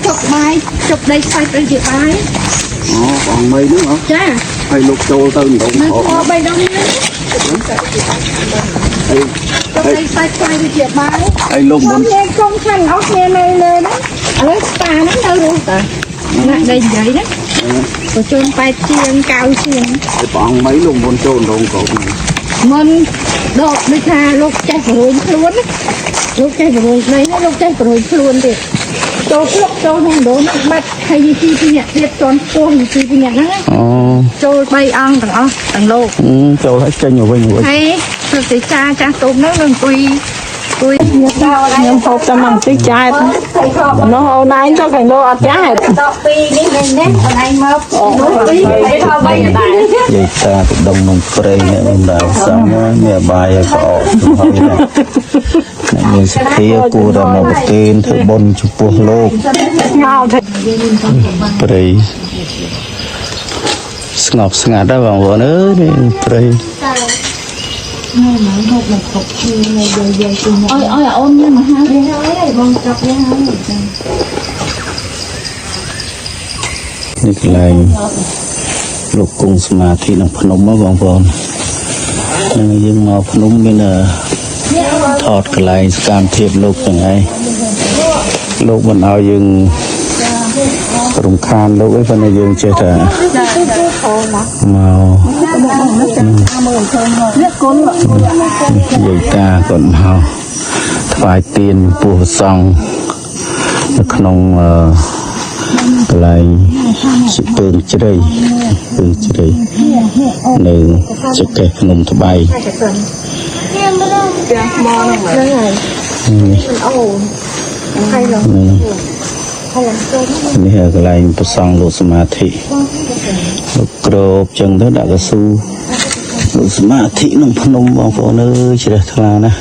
ចុកបាយចុកដីខ្សាច់ទៅជាបាយ អូបងមីហ្នឹងហ៎ ចា ហើយលោកចូលទៅដង នៅ ក្រោក ធម៌បីដងនេះ ហើយ ចុកដីខ្សាច់ខ្លាយទៅជាបាយ ហើយលោកមុន គ្នាកុំខានអស់គ្នានៅលើហ្នឹងឥឡូវស្តាហ្នឹងនៅរស់តាណាស់ដីនិយាយណាប្រជុំ8ជាង9ជាង ហើយព្រះអង្គមីលោកមុនចូលដងក្រោកហ្នឹង មុនដកដូចថាលោកចេះបរួញខ្លួនណាលោកចេះបរួញដីហើយលោកចេះបរួញខ្លួនទៀតចូលភ្លុកចូលក្នុងដងហ្នឹងបាត់ហើយយីទីពីអ្នកទៀតជន់ពោះយីទីពីអ្នកហ្នឹងណា អូ ចូល3អង្គទាំងអស់ទាំងលោក ចូលហើយចេញមកវិញវិញ ហើយព្រឹកទេចាចាស់ទុំហ្នឹងនឹងអង្គុយអង្គុយ ខ្ញុំហូបតែមកបន្តិចចែកនោះអូនឯងទៅខាងលោកអត់ចែក តពីនេះនេះនេះអូនឯងមកនោះពីរថបីដែរ យាយតាទៅដងក្នុងព្រៃអ្នកមិនដល់សំមានបាយឲ្យក្អកហើយអ្នកមានសទ្ធាគួរតែមកប្រគេនធ្វើបុណ្យចំពោះលោក ងោទៅ ព្រៃស្ងប់ស្ងាត់ដែរបងប្អូនអើយនេះព្រៃ អើយអើយអូនញ៉ាំអាហារវាហើយបងចាប់វាហើយ នេះកន្លែងលោកគង់សមាធិក្នុងភ្នំហ៎បងប្អូននឹងយើងមកភ្នំមានថតកន្លែងសកម្មភាពលោកទាំងឯងលោកមិនឲ្យយើងរំខានលោកអីប៉ុន្តែយើងចេះតែមកយាយតាគាត់មកថ្វាយទៀនពោះសង្ឃនៅក្នុងកន្លែងសិពើងជ្រៃពើងជ្រៃនៅចកេះភ្នំត្បៃនេះ អូហើយឡង នេះកន្លែងប្រសង់លោកសមាធិលោកក្របចឹងទៅដាក់កស៊ូលោកសមាធិក្នុងភ្នំបងប្អូនអើយជ្រះថ្លាណាស់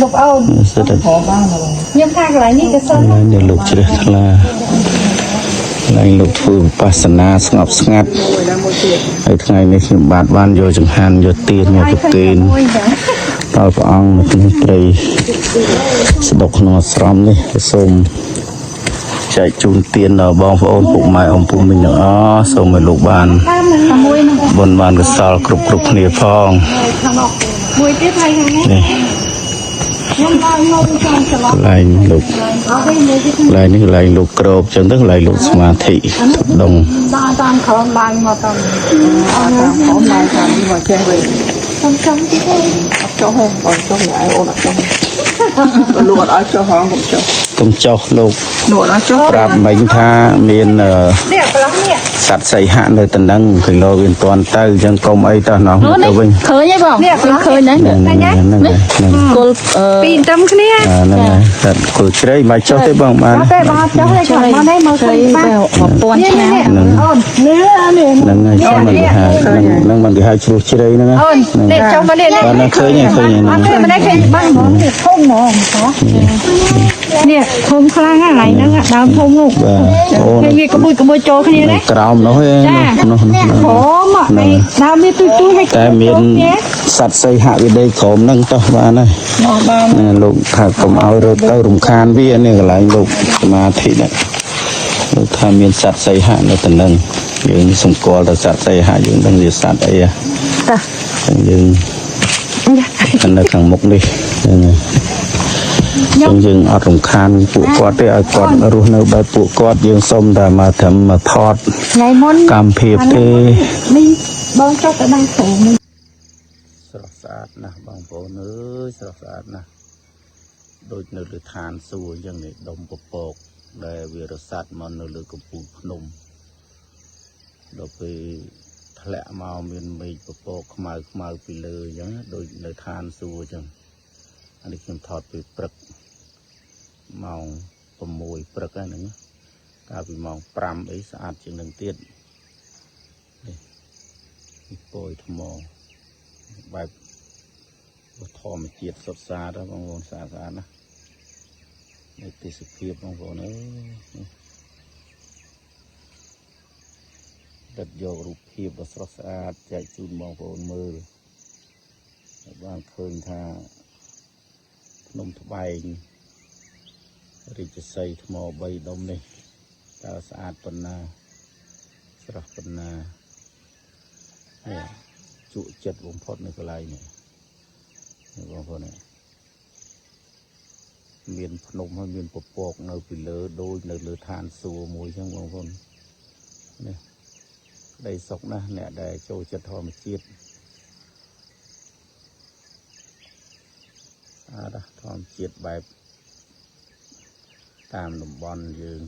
លោកអូន សិតតែ ខ្ញុំថាកន្លែងនេះក៏សិន កន្លែងដែលលោកជ្រះថ្លាកន្លែងលោកធ្វើវិបស្សនាស្ងប់ស្ងាត់ហើយថ្ងៃនេះខ្ញុំបាទបានយកចង្ហាន់យកទៀនមកប្រគេន មួយចា ដល់ព្រះអង្គនៅក្នុងព្រៃស្ដុកក្នុងអាស្រមនេះក៏សូមចែកជូនទានដល់បងប្អូនពុកម៉ែអ៊ំពូមីងទាំងអស់សូមឲ្យលោកបាន មួយហ្នឹង បុណ្យបានកុសលគ្រប់គ្រប់គ្នាផង មួយទៀតហើយខាងនេះ នេះ ខ្ញុំដល់ងំចង់ច្រឡំ កន្លែងលោក អត់ទេមួយទៀត កន្លែងនេះកន្លែងលោកក្របចឹងទៅកន្លែងលោកសមាធិដង ដើរតាមក្រោមឡើងមកតាមតាមក្រោមឡើងតាមនេះមកចេះវិញ ចំចំទៀតទេ អត់ចុះទេបងចុះឯងអូនអត់ចុះលោកអត់ឲ្យចុះហងកុំចុះ កុំចោះលោក លោកអត់ឲ្យចុះ ប្រាប់មិញថាមាន នេះប្រឡោះនេះ សត្វសីហៈនៅតំណឹងគីឡូវាមិនទាន់ទៅអញ្ចឹងកុំអីតោះណោះទៅវិញ ឃើញហើយបង នេះប្រឡោះ ឃើញហ្នឹង ហ្នឹងហ្នឹងហ្នឹង គល់អឺ ពីរទឹមគ្នា ហ្នឹងហើយសត្វគោជ្រៃមិនចុះទេបងបាន អត់ទេបងអត់ចុះទេគាត់មកនេះមកឃើញបា 1000 នេះ ឆ្នាំ នេះអូន នេះនេះ ហ្នឹងហើយខ្ញុំមិនគេហៅហ្នឹងហ្នឹងមិនគេហៅជ្រោះជ្រៃហ្នឹងណា អូននេះចុះមកនេះ បាទហ្នឹងឃើញហើយឃើញហើយ អត់ទេមិនឃើញបាស់ហ្មងនេះធំហ្មងនេះធំខ្លាំងហ្នឹងហ្នឹងដើមធំនោះ បាទអូន ឃើញវាក្បួយក្បួយចូលគ្នាណា ក្រោមនោះឯងនោះនោះ ធំហើយដើមវាទូទូឲ្យ តែមានសត្វសីហវិដីក្រោមហ្នឹងតោះបានហើយ មកបាន ហ្នឹងលោកថាកុំឲ្យរត់ទៅរំខានវានេះកន្លែងលោកសមាធិនេះលោកថាមានសត្វសីហៈនៅតំណឹងយើងសម្គាល់តែសត្វសីហៈយើងដឹងជាសត្វអីហ៎ តា ចឹងយើងនៅខាងមុខនេះហ្នឹងហើយចឹងយើងអត់រំខានពួកគាត់ទេឲ្យគាត់រស់នៅបែបពួកគាត់យើងសុំតែមកត្រឹមមកថត ថ្ងៃមុន កម្មភាពទេ នេះបងចុះទៅដល់ព្រមនេះ ស្រស់ស្អាតណាស់បងប្អូនអើយស្រស់ស្អាតណាស់ដូចនៅលើឋានសួគ៌អញ្ចឹងនេះដុំពពកដែលវារសាត់មកនៅលើកំពូលភ្នំដល់ពេលធ្លាក់មកមានមេឃពពកខ្មៅខ្មៅពីលើអញ្ចឹងដូចនៅឋានសួគ៌អញ្ចឹងអានេះខ្ញុំថតពីព្រឹកម៉ោង6ព្រឹកហ្នឹងកាលពីម៉ោង5អីស្អាតជាងនឹងទៀតនេះនេះពយថ្មបែបធម្មជាតិសុទ្ធសាធបងប្អូនស្អាតស្អាតណាស់នេះទេសភាពបងប្អូនអើយនេះដិតយករូបភាពដ៏ស្រស់ស្អាតចែកជូនបងប្អូនមើលឲ្យបានឃើញថាភ្នំត្បែង រាជសីថ្ម3ដុំនេះតើស្អាតប៉ុណ្ណាស្រស់ប៉ុណ្ណានេះជក់ចិត្តបំផុតនៅកន្លែងនេះនេះបងប្អូននេះមានភ្នំហើយមានពពកនៅពីលើដូចនៅលើឋានសួគ៌មួយចឹងបងប្អូននេះក្តីសុខណាស់អ្នកដែលចូលចិត្តធម្មជាតិស្អាតណាស់ធម្មជាតិបែបតាមតំបន់យើង